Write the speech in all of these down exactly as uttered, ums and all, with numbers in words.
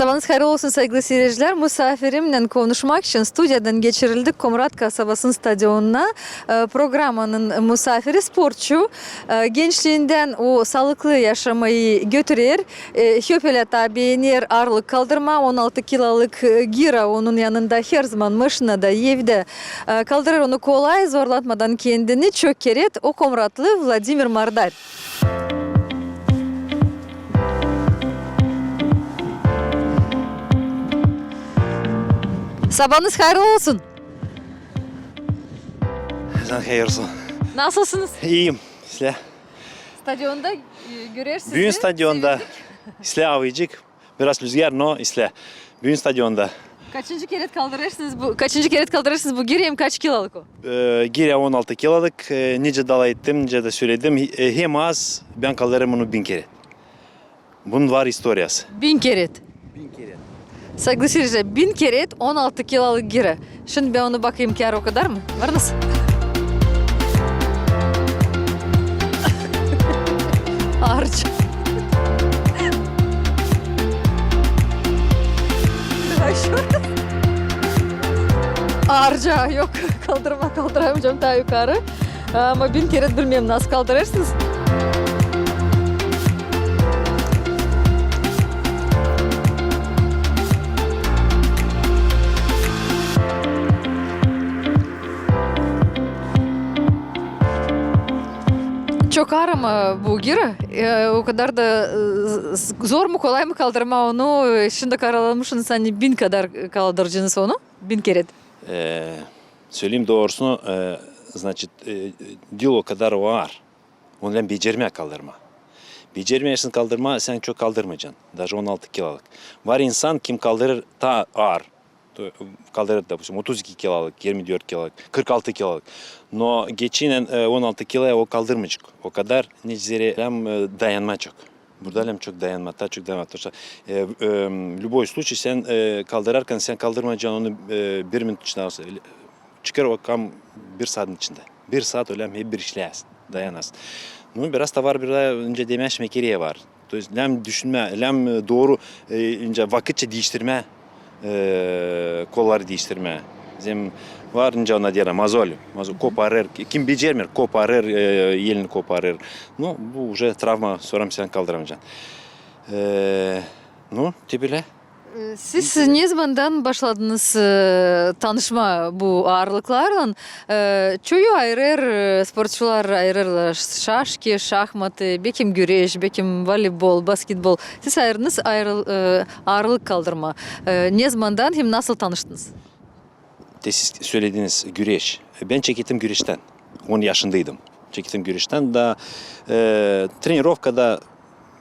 Sabanız hayırlı olsun, saygılı seyircilär. Musaafirimnän konuşmak için studiyadan geçirildik Komrat kasabasının stadionuna. E, programanın musaafiri sportçu. E, gençliindän o saalıklı yaşamayı götürer. E, hep ölä taa beener aarlık kaldırmaa. On altı kilolık, e, gira onun yanında herzaman maşinada, evdä. E, kaldırêr onu kolay, zorlatmadan kendini. Çok keret o komratlı Vladimir Mardar. Sabanız hayırlı olsun. Sabanız hayırlı olsun. Nasılsınız? İiyim, sizlär? Stadionda, e, görer sizi. Büün stadionda. Sevindik. İslää avcık. Biraz lüzgär, no islää. Büün stadionda. Kaçıncı keret kaldırêrsınız bu, kaçıncı keret kaldırêrsınız bu girä, hem kaç kilolık o? E, girä on altı kilolık, e, nicä dä lafettim, nicä dä söledim, e, hem az bän kaldırêrım onu bin keret. Bunun var istoriyası. Bin keret. Bin keret. Saygılı seyircilär, bin keret on altı kilolık girä. Şindi bän onu bakayım, kär o kadar mı? Var nasıl? Aarca. Aarca, yok, kaldırmaa, kaldırmayacam taa yukarı. Ama bin keret bilmeerim, nasıl kaldırêrsınız. Çok aar ama bu girä, e, o kadar da, e, z-, zor mu, kolay mı kaldırmaa onu, e, şindi karalamışsınız, ani bin kadar kaldıracenız onu, bin keret. E, söleyim doorusunu, e, znaçit, e, diil o kadar o aar. Onu lääm becermää kaldırmaa. Becermeersin kaldırmaa, sän çok kaldırmayacan. Daje on altı kilolık. Var insan, kim kaldırêr taa aar. Kaldırêr, допустим, otuz iki kilolık, yirmi dört kilolık, kırk altı kilolık. No geçiynän, e, on altı kiloya o kaldırmayacek. O kadar, nicä zerä lääm, e, dayanmaa çok. Burada lääm çok dayanmaa, taa çok dayanmaa. Потому что, e, e, любой случай, sän, e, kaldırarkan, sän kaldırmayacan onu, e, bir minut içindä, çıkêr o kam bir saatın içindä. Bir saat ölä hem hep bir işleyäsin, dayanasın. Ну, biraz da var, bir dä nicä demää, şmekeree var. То есть lääm düşünmää, lääm, e, dooru, e, nicä vakıtça diiştirmää, e, kolları diiştirmää. Zem var nicä ona deerlär, мозоль, мозоль, koparêr, kim becermeer, koparêr, e, elini koparêr. Ну, bu уже travma, sora sän kaldıramayacan. E, ну, te bölä. E, siz ne zamandan başladınız, e, tanışmaa bu aarlıklarlan? E, çoyu ayırêr, e, sportçular ayırêrlar şaşki, şahmatı, bekim güreş, bekim voleybol, basketbol. Siz ayırdınız aarıl-, e, aarlık kaldırmaa. E, ne zamandan hem nasıl tanıştınız? Te siz sölediniz güreş. Bän çekettim güreştän. On yaşındaydım. Çekettim güreştän da, e, trenirovkada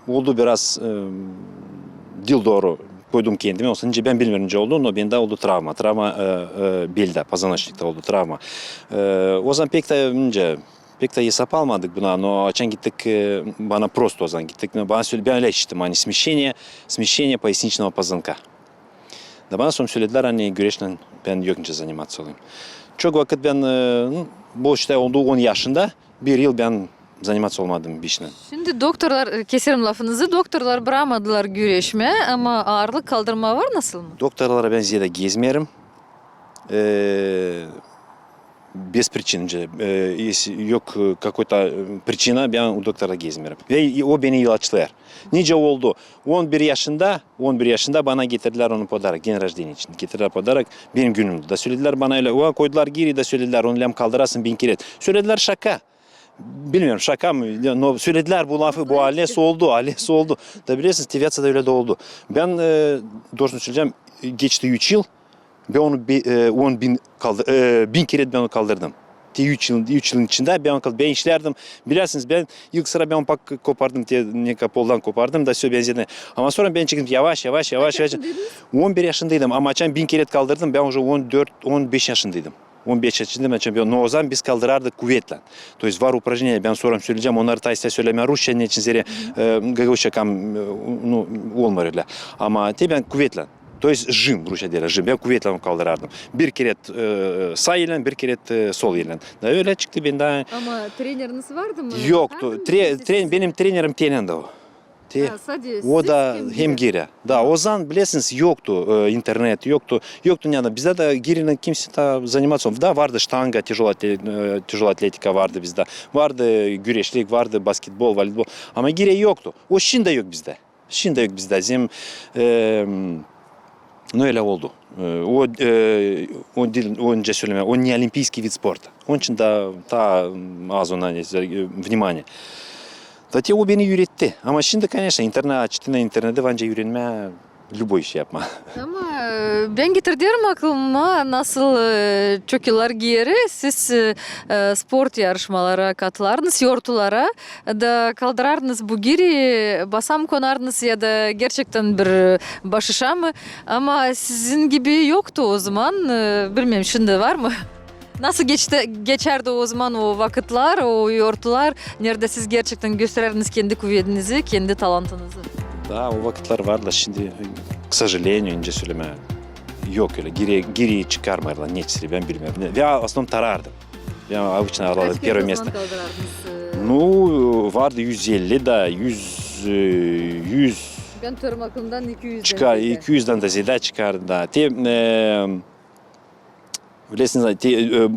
oldu biraz, e, diil dooru koydum kendimi. Olsun, nicä bän bilmeerim nicä oldu, no bendä oldu travma. Travma, e, e, beldä, позвоночникта oldu travma. E, o zaman pek tä, nicä, pek tä esap almadık buna, no açan gittik, e, bana просто o zaman gittik. No, bana söledi, bän ölä işittim, ani смещение, смещение поясничного позвонка. Da bana sora söledilär, ani güreşlän bän yok nicä заниматься olayım. Çok vakıt bän, e, ну, bu işte oldu on yaşında, bir yıl bän заниматься olmadım bir işlän. Şindi doktorlar, e, keserim lafınızı, doktorlar brakmadılar güreşmää, ama aarlık kaldırmaa var nasıl mı? Doktorlara bän zerä gezmeerim. E, без причин, e, если yok, e, какой-то, e, причина, bän doktora gezmeerim. Ve o beni ilaçlêêr. Nicä oldu? On bir yaşında, on bir yaşında bana getirdilär onu подарок, день рождения için. Getirdilär подарок benim günümdä. Da söledilär bana ölä, o, koydular giri da söledilär, onu lääm kaldırasın bin keret. Söledilär şaka. Bilmeerim, şaka mı, no söledilär bu lafı, bu alesi oldu, alesi oldu. Da bilersiniz, te Vyaçekada ölä dä oldu. Bän, e, doğrusunu söleyecäm, geçti üç yıl, bän onu bi-, e, on bin kaldı-, e, bin keret bän onu kaldırdım. Te üç yıl, üç yılın içindä bän onu kaldırdım. Bän işlärdim. Bilersiniz, bän ilk sıra bän onu pak kopardım, te nekä poldan kopardım da söz benzerine. Ama sora bän çektim yavaş, yavaş, yavaş, yavaş. Kaç yaşındaydınız? On bir yaşındaydım, ama açan bin keret kaldırdım, bän уже on dört, on beş yaşındaydım. On beş yaşındaydım, açan bän, no o zaman biz kaldırardık kuvetlän. То есть var упражнения, bän sora söleyecäm, onnarı taa islää sölemää rusça, neçin zerä, e, gagauzça kam, e, ну, olmêêr ölä. Ama te bän kuvetlän. То есть жим, rusça deerlär, жим. Bän kuvetlän kaldırardım. Bir keret, e, saa ellän, bir keret, e, sol ellän. Da ölä çıktı bendä. Ama treneriniz vardı mı? Yoktu. Tre-, tren-, benim trenerim te ellän dä o. Te, o da hem girä. Da, ozaman, bilersiniz, yoktu, e, internet, yoktu, yoktu ne da. Bizdä dä girä kimsey taa zaниматься olmêêrdı. Da vardı ştanga, тяжелоатле-, e, тяжелоатлетика vardı bizdä. Vardı güreşlik, vardı basketbol, voleybol. Ama girä yoktu. O şindi dä yok bizdä. Şindi dä yok bizdä. Zem, e, nu, ölä oldu. E, o, e, o diil, o, nicä sölemää, o не олимпийский вид спорта. Onun için dä taa az ona, e, внимание. Da te o beni üüretti. Ama şindi, конечно, internet, açtın interneti, var nicä üürenmää любой iş yapmaa. Ama, e, bän getirderim aklıma, nasıl, e, çok yıllar geeri siz, e, e, sport yarışmalara katılardınız, yortulara, da kaldırardınız bu girä, basa mı konardınız ya da gerçektän bir başışa mı? Ama sizin gibi yoktu ozaman, e, bilmeerim, şindi var mı? Nasıl geçti, geçärdi ozaman o vakıtlar, o yortular, neredä siz gerçektän göstererdiniz kendi kuvedinizi, kendi talantınızı? Da, o vakıtlar vardı, şindi, к сожалению, nicä sölemää, yok ölä. Girä, girä çıkarmêêrlar, neçin, bän bilmeerim. Veya в основном tarardım. Bän обычно alardım первое место. Kaç kerä ozaman kaldırardınız, e? Nu, vardı üz elli da, üz, e, üz. Bän tutarım aklımdan, iki üzdän çıkar, zeedä. İki üzdän dä zeedä çıkardı da. Te, e, bilersiniz, te, e,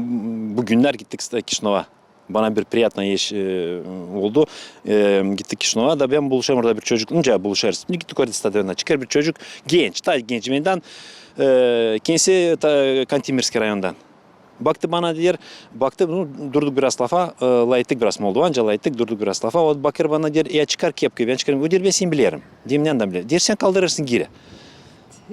bu günnär gittik Kişinöva. Bana bir приятная iş, e, oldu. E, gittik Kişinöva da bän buluşêrım orada bir çocuk. Nicä buluşêrız. Gittik orada stadionda. Çıkêr bir çocuk, genç, taa genç bendän. E, kendisi ta, Kantimirskiy rayonundan. Baktı bana, deer, baktı, nu, durduk biraz lafa, e, lafettik biraz moldovanca, lafettik, durduk biraz lafa. O bakêr bana, deer, ya çıkar kepkayı, bän çıkarêrım. O deer, bän seni bilerim. Deerim, neyändän bilerim? Deer, sän kaldırêrsın girä.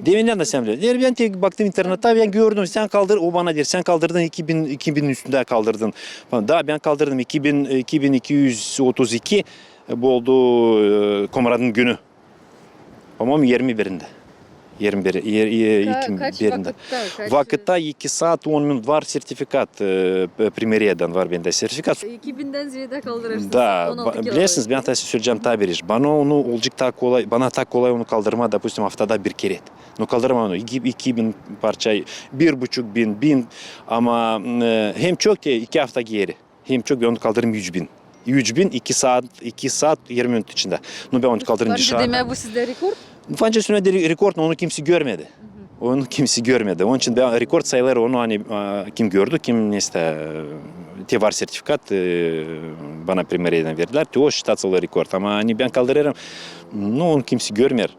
Deerim, neyändän sän bilerim? Deer, bän tek baktım internetä, bän gördüm, sän kaldır-, o bana deer, sän kaldırdın iki bin, iki bin üstündä kaldırdın. Da, bän kaldırdım iki bin, iki bin iki üz otuz iki, e, bu oldu, e, Komradın günü. По-моему, irmi birindä. Irmi bir, ir-, ir-, iki birindä. Kaç vakıtta, kaç... Vakıtta iki saat on minut, var sertifikat, e, primeriyadän var bendä sertifikat. İki bindän zeedä kaldırêrsınız. Da, on altı kilo. Bilersiniz, bän taa söleyecäm taa bir iş. Bana onu olacek taa kolay, bana taa kolay onu kaldırmaa, допустим, aftada bir kerä. No, kaldırêrım onu iki, iki bin parça, bir buçuk bin, bin, ama, e, hem çok te iki afta geeri. Hem çok, bän onu kaldırêrım üç bin. Üç bin iki saat, iki saat irmi minut içindä. Nu, bän onu kaldırêrım dışarı. Var nicä demää, bu sizdä rekord? Var nicä sölemää, rekord, no onu kimsey görmedi. Onu kimsey görmedi. Onun için bän rekord sayılêr, onu, ani, a, kim gördü, kim, neysä, te var sertifikat, e, bana primeriyadän verdilär, te o считаться olêr rekord. Ama, ani, bän kaldırêrım, nu, onu kimsey görmeer.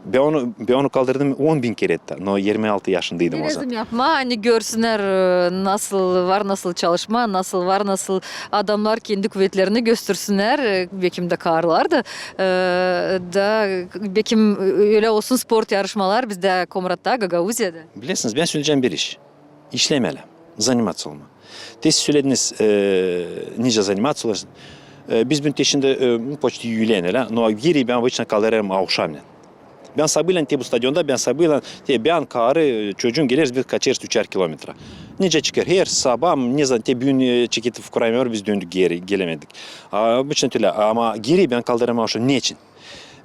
Bän onu, bän onu kaldırdım on bin kerä taa, no irmi altı yaşındaydım ozaman. Lääzım yapmaa, ani görsünnär, e, nasıl var, nasıl çalışmaa, nasıl var, nasıl adamnar kendi kuvetlerini göstersinnär, e, bekim dä karılar da, e, da, bekim, e, ölä olsun sport yarışmalar bizdä Komratta, Gagauziyada. Bilersiniz, bän söleyecäm bir iş. İşlemeli. Заниматься olmaa. Te siz sölediniz, e, nicä заниматься olêrsın. E, biz büün te şindi, e, почти üülen, ölä. No girä bän обычно kaldırêrım avşamnän. Bän sabıylän te bu stadionda, bän sabıylän, te bän, karı, e, çocuum geleriz, biz kaçêrız üçär kilometra. Nicä çıkêr? Her sabaa, ne zaman te büün, e, Çekitov kuraymêêr, biz döndük geeri, gelemedik. A, обычно ölä. Ama girä bän kaldırêrım avşam. Neçin?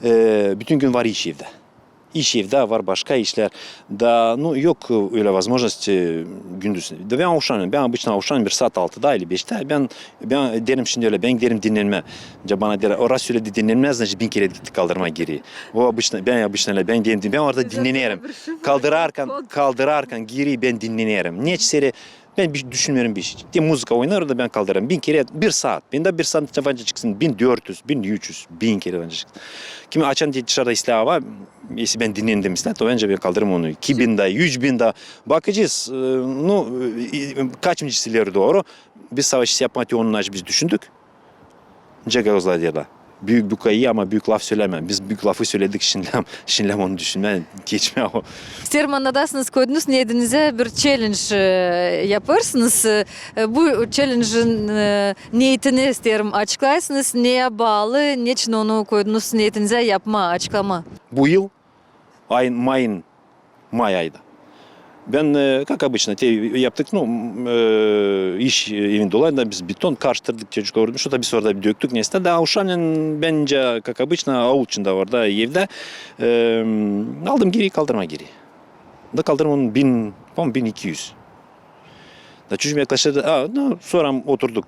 E, bütün gün var iş evdä. İş evdä, var başka işlär. Da, nu, yok, e, ölä возможность, e, gündüz. Da bän avşamnän, bän обычно avşamnän bir saat altıda ili beştä, bän, bän deerim şindi ölä, bän giderim dinnenmää. Nicä bana deerlär, o раз söledi dinnenmää, значит, bin kerä gitti kaldırmaa girä. O обычно, bän обычно ölä, bän deerim, bän orada dinnenerim. Kaldırarkan, kaldırarkan girä bän dinnenerim. Neçin sere Bän bir düşünmeerim bir iş. Te muzıka oynar, orada bän kaldırêrım. Bin kerä, bir saat. Bendä bir saat var nicä çıksın bin dört üz, bin üç üz, bin kerä var nicä çıksın. Kimi açan te dışarıda islää ava, если bän dinnendim islää, to var nicä bän kaldırêrım onu iki bin dä, üç bin dä. Bakacez, e, nu, e, e, kaçıncısı ileri dooru. Biz savaşacez yapmaa, te onu, значит, biz düşündük. Nicä gagauzlar deerlär, büük buka ii, ama büük laf sölämää. Biz büük lafı söledik, şindilän, şindilän onu düşünmää, geçmää o. İsteerim annadasınız, koydunuz neetinizä bir challenge, e, yapêrsınız. E, bu challenge'ın, e, neetini isteerim açıklaysınız. Neyä baalı, neçin onu koydunuz neetinizä yapmaa, açıklamaa? Bu yıl ayın, mayın may ayda. Bän, e, как обычно, te yaptık, nu, e, iş, e, evin dolayında biz beton karıştırdık, çocuklar orada, что-то biz orada bir döktük, neysä. Da avşamnän bän nicä, как обычно, aul içindä orada evdä, e, aldım girä, kaldırmaa girä. Da kaldırdım onu bin, по-моему, bin iki üz. Da çocuum yaklaştı, a, nu, sora oturduk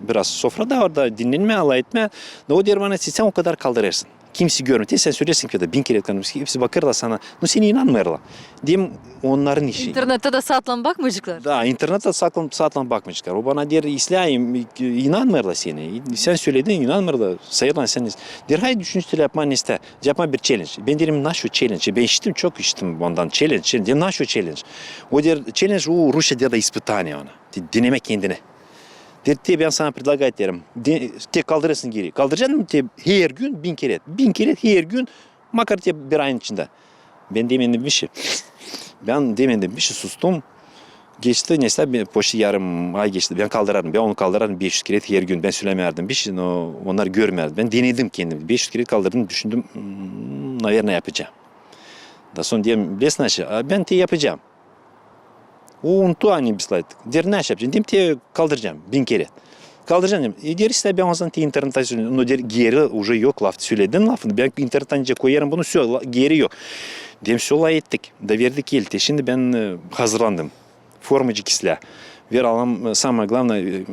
biraz sofrada orada dinnenmää, alay etmää. Da o deer bana, sän o kadar kaldırêrsın. Kimsey görmüyor. Te sän söleersin ki, bin kerä, hepsi bakêrlar sana. No, seni inanmêêrlar. Deerim, onnarın işi. İnternettä dä saatlan bakmayaceklar. Da, internettä saatlan, saatlan bakmayaceklar. O bana deer, islää, inanmêêrlar seni. Sän söledin, inanmêêrlar. Sayêrlar seni. Deer, haydi düşünürsün yapmaa, ne isteer. Yapmaa bir challenge. Bän deerim, naşo challenge? Bän işittim, çok işittim ondan challenge, challenge. Deerim, naşo challenge? O deer, challenge, o rusça deer ispıtanie ona. Te denemek kendini. Deer, te bän sana predlagayım, deerim. De, te kaldırêrsın giri. Kaldıracan mı te her gün bin kerä? Bin kerä her gün, makar te bir ayın içindä. Bän demedim bişey. Bän demedim bişey, sustum. Geçti, ne isteer, poşti yarım ay geçti. Bän kaldırardım, bän onu kaldırardım beş üz kerä her gün. Bän sölämärdim bişey, no onnar görmärdi. Bän denedim kendim. Beş üz kerä kaldırdım, düşündüm, hmm, naverno, yapacam. Da sora deerim, bilersin, naşo, a bän te yapacam. O unuttu, ani biz laytık. Deer, naşo yapacam? Deerim, te kaldıracam bin kerä. Kaldıracam, deerim. E, deer, islää bän o zaman te internettä söleyim. No, deer, geri uje yok laf, söledin lafını. Bän internettä nicä koyêrım bunu, всё, la, geri yok. Deerim, всё, laf ettik. Da verdik el. Te şindi bän, e, hazırlandım. Formacık islää. Ver alalım, e, самое главное, e,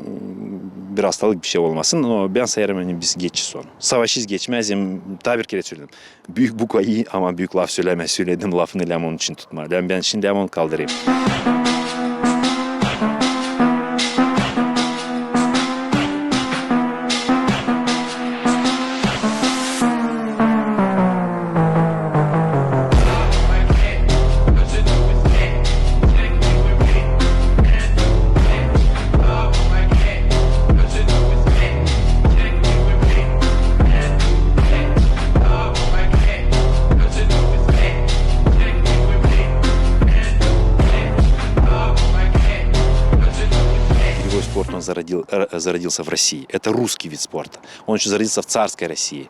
bir hastalık, bir şey olmasın. No bän sayêrım, ani biz geçecez onu. Savaşacez, geçmez, hem taa bir kerä söledim. Büük bukva ii, ama büük laf sölämää. Söledim lafını, lääm onun için tutmaa. Lääm bän şindi, lääm onu kaldırayım. Кривой спорт, он зародил-, р-, зародился в России. Это русский вид спорта. Он ещё зародился в царской России.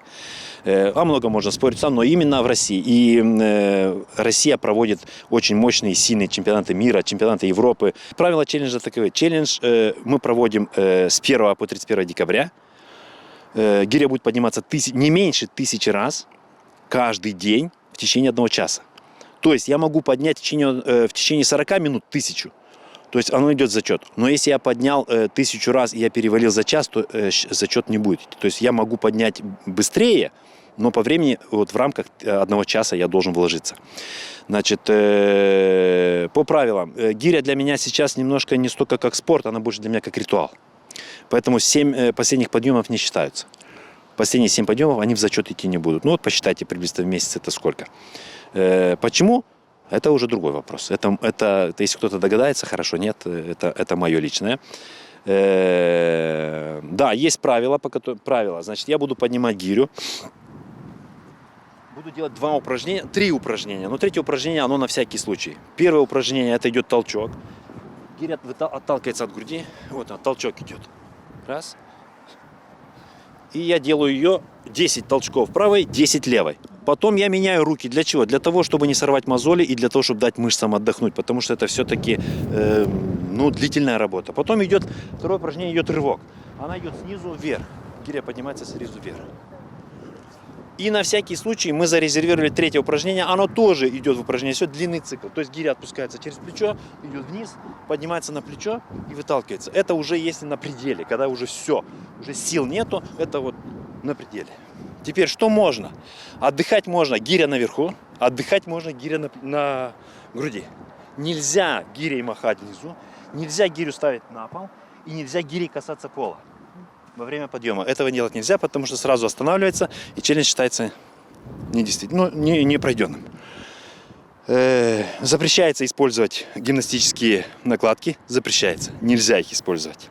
Э, о многом можно спорить, но именно в России. И, м, э, Россия проводит очень мощные, сильные чемпионаты мира, чемпионаты Европы. Правила челленджа таковы. Челлендж, э, мы проводим, э, с первого по тридцать первое декабря. Э, гиря будет подниматься тыси-, не меньше тысячи раз каждый день в течение одного часа. То есть я могу поднять в течение, э, в течение сорока минут тысячу. То есть оно идёт в зачёт. Но если я поднял, э, тысячу раз и я перевалил за час, то, э, щ-, зачёт не будет. То есть я могу поднять быстрее, но по времени, вот в рамках, э, одного часа я должен вложиться. Значит, э, по правилам, э, гиря для меня сейчас немножко не столько как спорт, она больше для меня как ритуал. Поэтому семь, э, последних подъёмов не считаются. Последние семь подъёмов, они в зачёт идти не будут. Ну вот посчитайте приблизительно в месяц это сколько. Э, почему? Это уже другой вопрос. Это, это, это если кто-то догадается, хорошо, нет, э, это, это моё личное. Э, да, есть правила, по кото-, правила. Значит, я буду поднимать гирю. Буду делать два упражнения, три упражнения. Но третье упражнение, оно на всякий случай. Первое упражнение, это идёт толчок. Гиря отта-, отталкивается от груди. Вот он, толчок идёт. Раз. И я делаю её десять толчков правой, десять левой. Потом я меняю руки. Для чего? Для того, чтобы не сорвать мозоли и для того, чтобы дать мышцам отдохнуть, потому что это всё-таки, э, ну, длительная работа. Потом идёт второе упражнение, идёт рывок. Она идёт снизу вверх. Гиря поднимается снизу вверх. И на всякий случай мы зарезервировали третье упражнение. Оно тоже идёт в упражнение. Всё, длинный цикл. То есть гиря отпускается через плечо, идёт вниз, поднимается на плечо и выталкивается. Это уже если на пределе, когда уже всё, уже сил нету, это вот на пределе. Теперь что можно? Отдыхать можно гиря наверху, отдыхать можно гиря на, на груди. Нельзя гирей махать внизу, нельзя гирю ставить на пол и нельзя гирей касаться пола во время подъёма. Этого делать нельзя, потому что сразу останавливается, и челлендж считается недействительным, ну, не, непройдённым. Э, запрещается использовать гимнастические накладки, запрещается, нельзя их использовать.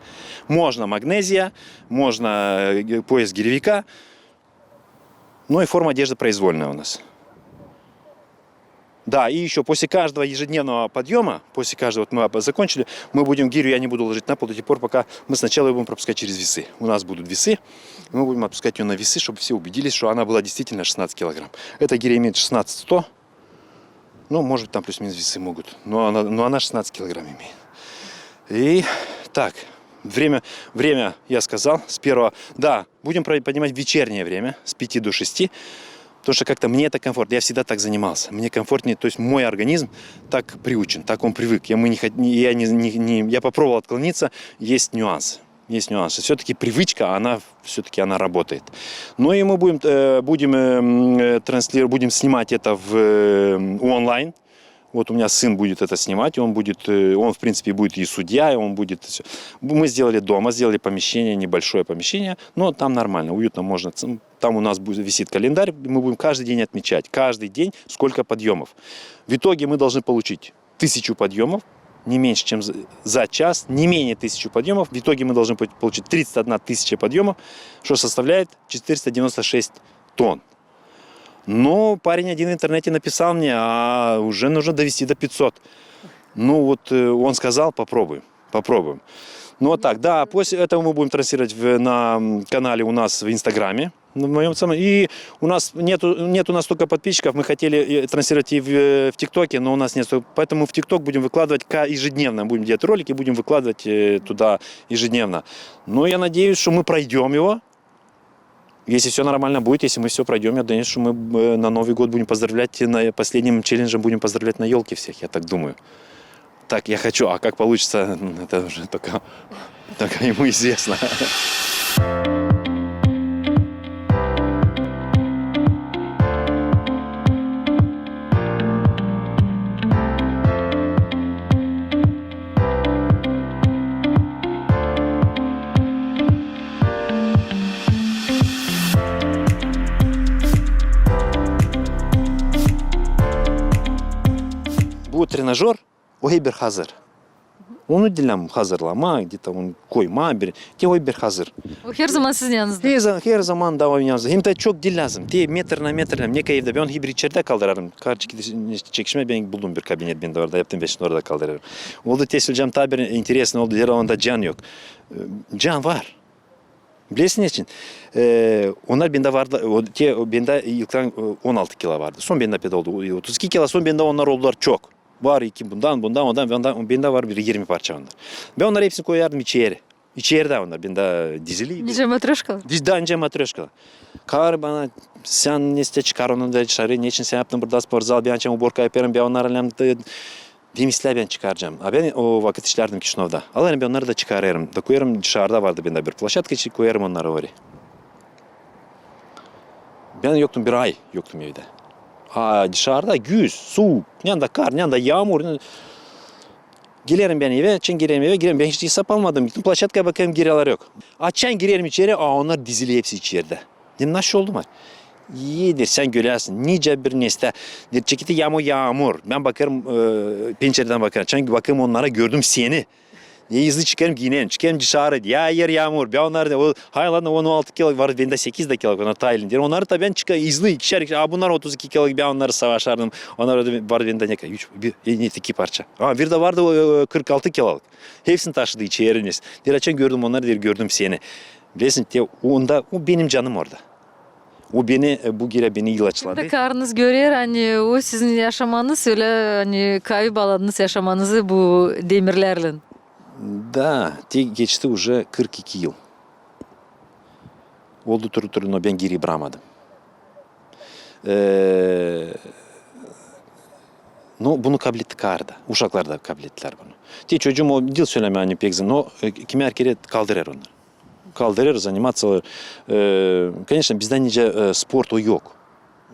Можно магнезия, можно, э, пояс гиревика, ну и форма одежды произвольная у нас. Да, и ещё после каждого ежедневного подъёма, после каждого, вот мы об-, закончили, мы будем гирю, я не буду ложить на пол до тех пор, пока мы сначала её будем пропускать через весы. У нас будут весы, мы будем отпускать её на весы, чтобы все убедились, что она была действительно шестнадцать килограмм. Эта гиря имеет шестнадцать сто, ну, может быть, там плюс-минус весы могут, но она, но она шестнадцать килограмм имеет. И так, время, время я сказал, с первого, да, будем про-, поднимать в вечернее время, с пяти до шести, потому что как-то мне это комфортно, я всегда так занимался, мне комфортнее, то есть мой организм так приучен, так он привык, я, мы не хот-, я, не, не, не, я попробовал отклониться, есть нюансы. Есть нюансы. Всё-таки привычка, она всё-таки она работает. Ну и мы будем, э, будем, э, м, э, транслировать, будем снимать это в, э, м, онлайн. Вот у меня сын будет это снимать, и он будет, э, он, в принципе, будет и судья, и он будет всё. Мы сделали дома, сделали помещение, небольшое помещение, но там нормально, уютно можно. Ц-, там у нас будет, висит календарь, мы будем каждый день отмечать, каждый день сколько подъёмов. В итоге мы должны получить тысячу подъёмов, не меньше, чем за, за час, не менее тысячи подъёмов. В итоге мы должны по-, получить тридцать одна тысяча подъёмов, что составляет четыреста девяносто шесть тонн. Но парень один в интернете написал мне, а уже нужно довести до пятьсот. Ну вот, э, он сказал, попробуем, попробуем. Ну вот так, да, после этого мы будем транслировать в, на, м, канале у нас в Инстаграме, на моём самом. И у нас нету, нету настолько подписчиков, мы хотели, э, транслировать и в, э, в ТикТоке, но у нас нет, поэтому в ТикТок будем выкладывать ка-, ежедневно, будем делать ролики, будем выкладывать, э, туда ежедневно. Но я надеюсь, что мы пройдём его. Если всё нормально будет, если мы всё пройдём, я думаю, что мы, э, на Новый год будем поздравлять, и на последним челленджем будем поздравлять на ёлке всех, я так думаю. Так я хочу, а как получится, м, это уже только, только ему известно. Bu trenajör, o hep bir hazır. Onu diil lääzım hazırlamaa, где-то onu koymaa bir, te o hep bir hazır. O her zaman sizin yanınızda. Her zaman, her zaman da onun yanında. Hem dä çok diil lääzım. Te metr na metr, hem ne kadar evdä. Bän onu hep bir içerdä kaldırêrım. Karı çekişmää, bän buldum bir kabinet, bendä orada yaptım, bän şindi orada kaldırêrım. Oldu, te söleyecäm, taa bir interesno oldu, heralde can yok. E, can var. Bilersin neçin? E, onnar bendä vardı, o, te, o bendä ilk, e, on altı kilo vardı. Sora bendä pek oldu, e, otuz iki kilo, sora bendä onnar oldular çok. Var iki bundan, bundan, ondan, bendä, bendä var bir irmi parça onnar. Bän onnarı hepsini koyardım içeri. İçerdä onnar, bendä dizili. Nicä matröşkalar? Diz-, da, nicä matröşkalar. Karı bana, sän ne isteersin, çıkar onu da dışarı, neçin sän yaptın burada sportzal, bän açan uborka yapêrım, bän onnarı lääzım da, deer islää bän çıkaracam. A bän o vakıt işlärdim Kişinövda. Alêrım bän onnarı da çıkarêrım. Da koyêrım, dışarıda vardı bendä bir ploşadka, içi koyêrım onnarı oraya. Bän yoktum, bir ay yoktum evdä. A dışarıda güz, suuk, neredä kar, neredä yaamur. Gelerim bän evä, açan girerim evä, girerim. Bän hiç hesap almadım. Gittim ploşadkaya, bakêrım, girelär yok. Açan girerim içeri, a onnar dizili hepsi içerdä. Deerim, nasıl oldu bunnar? İi, deer, sän görersin, nicä bir nestä. Deer, çekildi yaamur, yaamur. Bän bakêrım, e, pençeredän bakêrım. Açan bakêrım onnara, gördüm seni. E, hızlı çıkêrım, giyinerim, çıkêrım dışarı. Ya, er yaamur. Bän onnarı da, o, hay ladno, on altı kilo var, bendä sekiz dä kilo, onnar taa ilin. Deer, onnarı da bän çıkar, hızlı, ikişer, ikişer. A bunnar otuz iki kilo, bän onnarı savaşardım. Onnar orada var bendä ne kadar? Üç, bir, e, ne, iki parça. A, bir dä vardı, o, e, kırk altı kiloluk. Hepsini taşıdı içeri. Deer, açan gördüm onnarı, deer, gördüm seni. Bilersin, te, onda, o benim canım orada. O beni, e, bu girä beni ilaçladı. Şindi karınız görer, ani o sizin yaşamanız, ölä, ani kaavi baaladınız yaşamanızı bu demirlärlän. Da, te geçti uje kırk iki yıl. Oldu turu-turu, no bän geri bramadım. E, no, bunu kabletti karı da. Uşaklar da kablettilär bunu. Te çocuum o diil sölemää, ani pek zı-, no, e, kimär kerä kaldırêr onnarı. Kaldırêr, заниматься, e, конечно, bizdä nicä, e, sport o yok.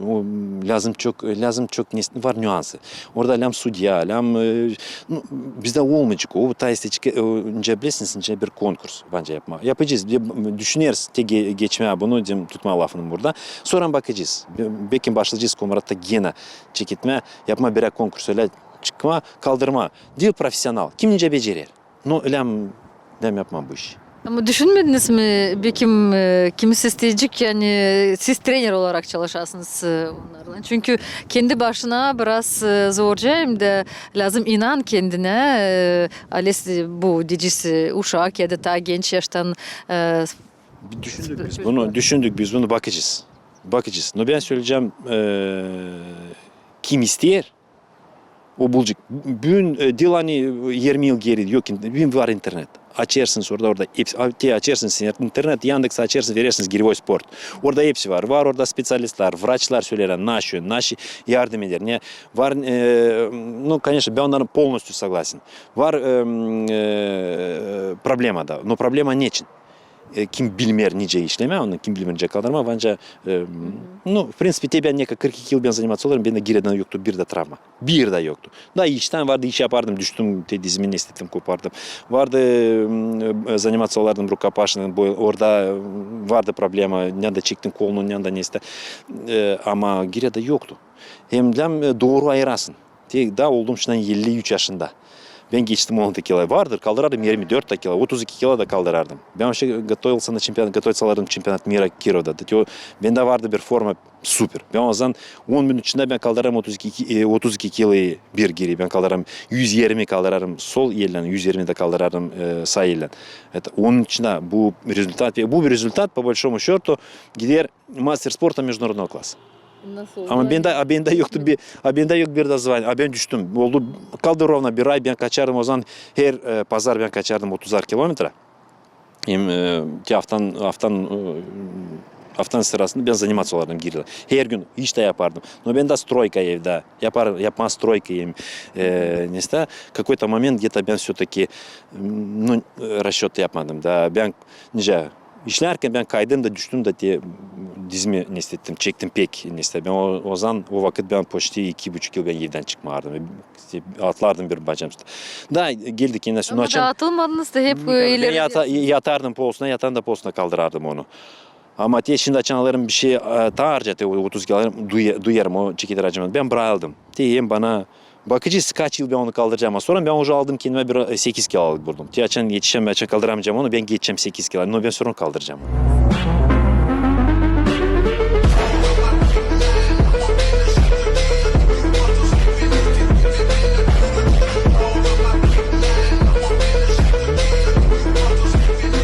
O, m, lääzım çok, e, lääzım çok ne, var nüansı. Orada lääzım sudya, lääzım, e, nu, bizdä olmayacek o, taa isteecek, e, o, nicä bilersiniz, nicä bir konkurs bence yapmaa. Yapacez, bi-, düşüneriz te ge-, geçmää bunu, deerim, tutmaa lafını burada. Sora bakacez. Be-, bekim başlayacez Komrat'ta genä çeketmää, yapmaa birär konkurs, ölä çıkmaa, kaldırmaa. Diil profesional, kim nicä becerer. No, ölä, ölä yapmaa bu işi. Ama düşünmediniz mi, bekim, e, kimisi isteecek, ani siz trener olarak çalışasınız, e, onnarlan? Çünkü kendi başına biraz, e, zorca, hem dä lääzım inan kendinä, e, alesi bu deyecez, e, uşak ya da taa genç yaştan, e, bir düşündük biz bunu, düşündük biz bunu, bakacez. Bakacez. No bän söleyecäm, e, kim isteer, o bulacek. Büün, e, diil ani irmi yıl geri, yok, büün var internet. Açêrsınız orada, orada hepsi, a, te açêrsınız internet, Yandeksä açêrsınız, verersiniz «Гиревой спорт». Orada hepsi var. Var orada speţialistlär, vraçlar söleer, naşı, naşı yardım eder. Ne var, e, ну, конечно, bän onnara полностью согласен. Var, e, e, problema da. No problema neçin? E, kim bilmeer nicä işlemää, onu kim bilmeer nicä kaldırmaa, ancak, e, ну, в принципе, te bän nekadar kırk iki yıl bän заниматься olêrım, bendä giredän yoktu bir dä travma. Bir dä yoktu. Da iştän vardı, iş yapardım, düştüm, te dizimi ne istedim, kopardım. Vardı, e, заниматься olardım рукопашным боем, orada, e, vardı problema, ne da çektim kolunu, ne da ne ista. E, ama giredä yoktu. Hem dä, e, dooru ayırasın. Te da oldum şindän elli üç yaşında. Bän geçtim on altı kilo. Vardır, kaldırardım irmi dört dä kilo, otuz iki kilo da kaldırardım. Bän вообще готовился на чемпионат, готовиться olardım чемпионат мира Кировода. Te o, bendä vardı bir forma super. Bän o zaman on minut içindä bän kaldırarım otuz iki, e, otuz iki kiloyu bir giri. Bän kaldırarım üz irmi, kaldırarım sol ellän, üz irmi dä kaldırarım, e, saa ellän. Это, onun için dä bu rezultat, ve bu bir rezultat, по большому счёту, gider мастер спорта международного класса. Nasıl oldu? Ama bendä, a bendä yoktu bir, a bendä yok bir dä звание, a bän düştüm. Oldu, kaldı ровно bir ay, bän kaçardım o zaman, her, e, pazar bän kaçardım otuzar kilometra. Hem, e, te aftan, aftan, e, aftan sırasında bän заниматься olardım giredä. Her gün iş dä yapardım. No bendä стройка evdä. Yapar, yapmaa стройка hem, e, ne ista, какой-то момент где-то bän всё-таки, m, ну, расчёт yapmadım da. Bän, nicä, işlärkän bän kaydım da düştüm da te dizimi, ne ista, çektim pek, ne ista. Bän o, o zaman, o vakıt bän почти iki buçuk yıl bän evdän çıkmardım. Te atlardım bir bacam üstü. Da geldik yine. Ama açan dağıtılmadınız da hep, e, ileri yata-, yatardım polsuna, yatan da polsuna kaldırardım onu. Ama te şindi açan alêrım bir şey, e, taa arca te otuz kilo alêrım, duya-, duyêrım, o çekeder acıma. Bän brakıldım. Te hem bana bakacez, kaç yıl bän onu kaldıracam. Ama sora bän уже aldım kendimä bir, e, sekiz kilo alıp vurdum. Te açan etişäm, açan kaldıramayacam onu, bän geçecäm sekiz kilo. No bän sora kaldıracam onu.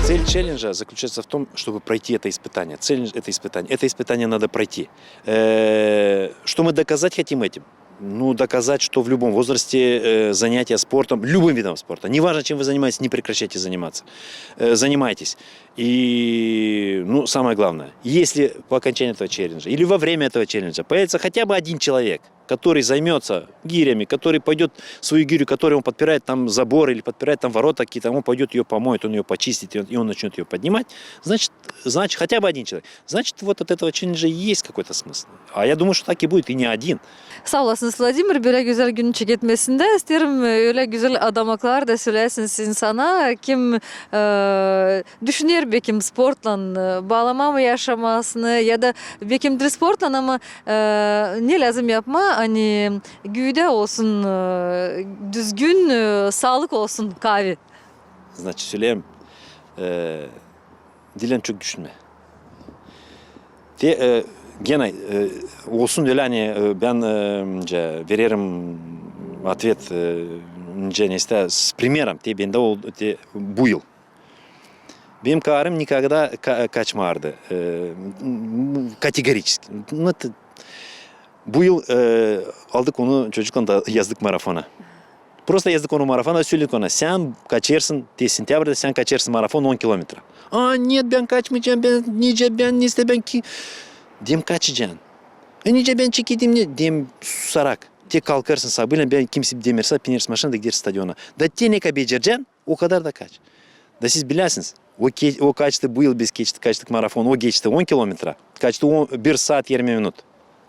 Цель челленджа заключается в том, чтобы пройти это испытание. Цель — это испытание. Это испытание надо пройти. Э, что мы доказать хотим этим? Ну, доказать, что в любом возрасте, э, занятия спортом, любым видом спорта, неважно, чем вы занимаетесь, не прекращайте заниматься. Э, занимайтесь. И, ну, самое главное, если по окончании этого челленджа или во время этого челленджа появится хотя бы один человек, который займётся гирями, который пойдёт свою гирю, которой он подпирает там забор или подпирает там ворота какие-то, он пойдёт её помоет, он её почистит, и он, и он начнёт её поднимать, значит, значит, хотя бы один человек. Значит, вот от этого челленджа есть какой-то смысл. А я думаю, что так и будет, и не один. Saa olasınız, Vladimir, bölä gözäl günün çeketmesindä. İsteerim, e, ölä gözäl adamaklar da söläsiniz insana, kim, e, düşüner, bekim, sportlan, e, baalamaa mı yaşamasını, ya da, bekim, diil sportlan, ama, e, ne lääzım yapmaa, ani güüdä olsun, e, düzgün, e, saalık olsun kaavi. Значит, söleyim, e, diil çok düşünmää. Te, e, genä, e, olsun ölä, ani, e, bän, e, nicä, vererim ответ, e, nicä, ne ista, с примером, te bendä oldu, te bu yıl. Benim karım никогда ka-, kaçmardı, e, категорически. Ну, te, bu yıl, e, aldık onu, çocuklan da yazdık marafona. Prosta yazdık onu marafona, söledik ona: sän kaçêrsın, te sentyabrda sän kaçêrsın marafon on kilometra. A, нет, bän kaçmayacam, bän nicä, bän ne ista, bän ki-, deerim, kaçacan. E, nicä bän çekedim, ne, deerim, susarak. Te kalkêrsın sabıylän, bän kimseyä demersä, binersin maşina da gidersin stadiona. Da te ne kadar becerecän, o kadar da kaç. Da siz biläsiniz, o ke-, o kaçtı bu yıl, biz keç-, kaçtık marafon, o geçti on kilometra, kaçtı on, bir saat irmi minut.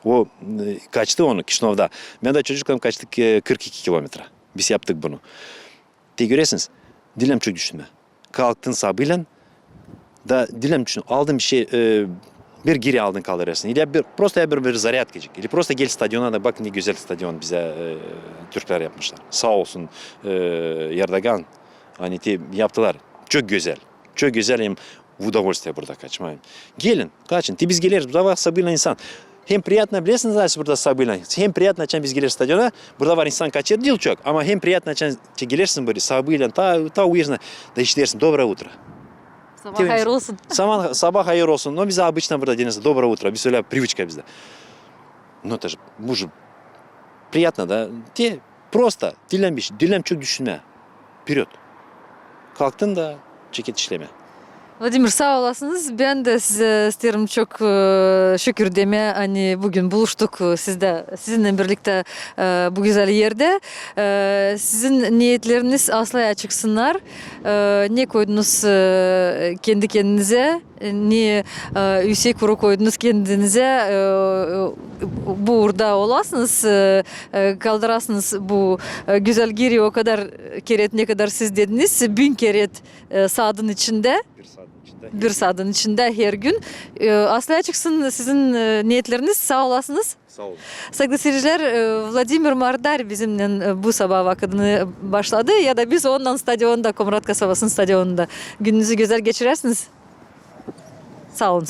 O, e, kaçtı onu Kişinövda. Bän dä çocuklan kaçtık, e, kırk iki kilometra. Biz yaptık bunu. Te görersiniz, diil çok düşünmää. Kalktın sabıylän, da diil düşün, aldın bir şey, e, bir giri aldın, kaldırêrsın. İli bir, prosta ya bir, bir zarядкacık. İli prosta gel stadiona da bak, ne gözäl stadion bizä, e, türklär yapmışlar. Saa olsun, e, Erdoğan, ani te yaptılar. Çok gözäl. Çok gözäl, hem в удовольствие burada kaçmaa. Gelin, kaçın. Te biz geleriz, burada var sabıylän insan. Hem приятно, bilersiniz, nasıl burada sabıylän. Hem приятно, açan biz geleriz stadiona, burada var insan kaçêr, diil çok. Ama hem приятно, açan te gelersin burada sabıylän, taa, taa uyanêrsın, da işidersin: «Доброе утро». Sabaa hayır olsun. Sabaa, sabaa hayır olsun. No bizä обычно burada deerlär: «Доброе утро». Biz ölä привычка bizdä. Ну, это же, bu же приятно, da. Te prosta, diil bir şey, diil çok düşünmää. Вперёд. kalktın da çekit işlemää. Vladimir, saa olasınız. Bän dä sizä isteerim çok, e, şükür demää, ani büün buluştuk, e, sizdä, sizinnän birliktä, e, bu gözäl erdä. E, sizin neetleriniz aslaya çıksınnar. E, ne koydunuz, e, kendi-kendinizä, ne, e, üüsek uru koydunuz kendinizä, e, bu uurda olasınız, e, e, kaldırasınız bu, e, gözäl giriyi o kadar keret, ne kadar siz dediniz, bin keret, e, saadın içindä. Bir saadın içindä. Bir saadın içindä hergün. E, aslaya çıksın sizin, e, neetleriniz. Saa olasınız. Saa olun. Saygılı seyircilär, e, Vladimir Mardar bizimnän, e, bu sabaa vakıdını başladı, ya da biz onunnan stadionda, Komrat kasabasının stadionunda. Gününüzü gözäl geçirärsiniz. Saa olun.